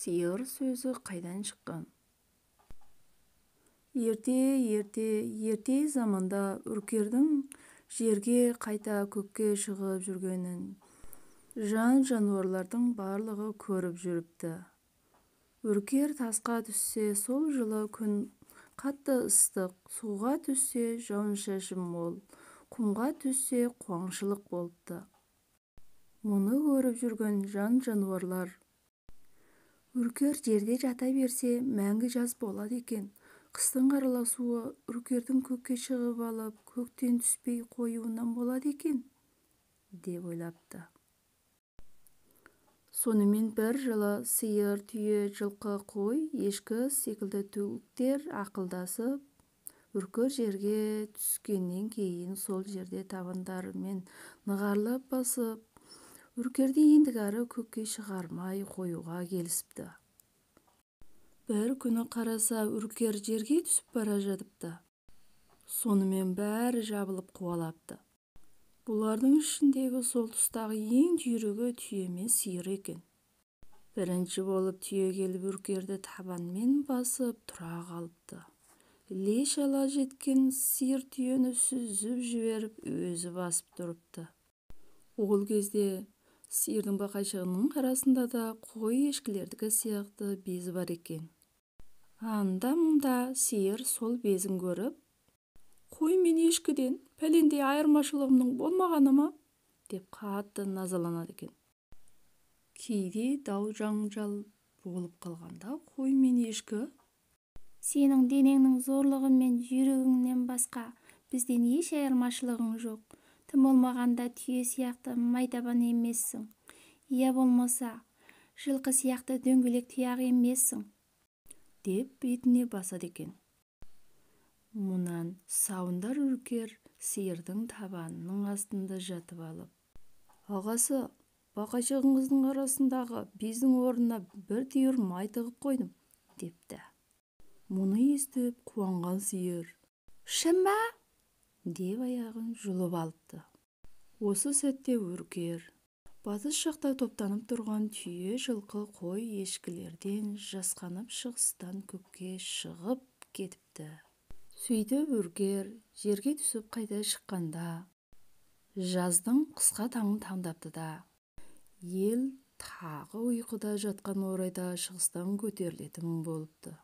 Сиыр сөзі қайдан шыққан? Ерте-ерте, ерте заманда Үркердің жерге қайта көкке шығып жүргенін жан-жануарлардың барлығы көріп жүріпті. Үркер тасқа түссе, сол жылы күн қатты ыстық, суға түссе, жауын-шашын мол, құмға түссе, қуаңшылық болыпты. Мұны көріп жүрген жан-жануарлар: Үркер жерде жата берсе, мәңгі жаз болады екен, қыстың араласуы Үркердің көкке шығып алып, көктен түспей қоюынан болады екен, деп ойлапты. Сонымен бір жылы сиыр, түйе, жылқы, қой, ешкі секілді түліктер ақылдасып, Үркер жерге түскеннен кейін сол жерде табандарымен нығарлап басып, Үркерді ендігәрі көкке шығармай қоюға келісіпті. Бір күні қараса, Үркер жерге түсіп бара жатыпты. Сонымен бәрі жабылып қуалапты. Бұлардың ішіндегі сол тұстағы ең жүйрігі түйе мен сиыр екен. Бірінші болып түйе келіп, Үркерді табанымен басып тұра қалыпты. Іле-шала жеткен сиыр түйені сүзіп жіберіп, өзі басып тұрыпты. Ол кезде сиырдың бақайшығының арасында да қой-ешкілердікі сияқты безі бар екен. Анда-мұнда сиыр сол безін көріп: «Қой мен ешкіден пәлендей айырмашылығымның болмағаны ма?» деп қатты назаланады екен. Кейде дау-жанжал болып қалғанда қой мен ешкі: «Сенің денеңнің зорлығы мен жүйрігіңнен басқа бізден еш айырмашылығың жоқ. Тым болмағанда түйе сияқты майтабан емессің, я болмаса жылқы сияқты дөңгелек тұяқ емессің», деп бетіне басады екен. Мұнан сауындар Үркер сиырдың табанының астында жатып алып: «Ағасы, бақайшығыңыздың арасындағы бездің орнына бір түйір май тығып қойдым», депті. Мұны естіп қуанған сиыр: «Шын ба?» деп аяғын жұлып алыпты. Осы сәтте Үркер батыс жақта топтанып тұрған түйе, жылқы, қой, ешкілерден жасқанып, шығыстан көкке шығып кетіпті. Сөйтіп Үркер жерге түсіп қайта шыққанда жаздың қысқа таңын таңдапты да, ел тағы ұйқыда жатқан орайда шығыстан көтерілетін болыпты.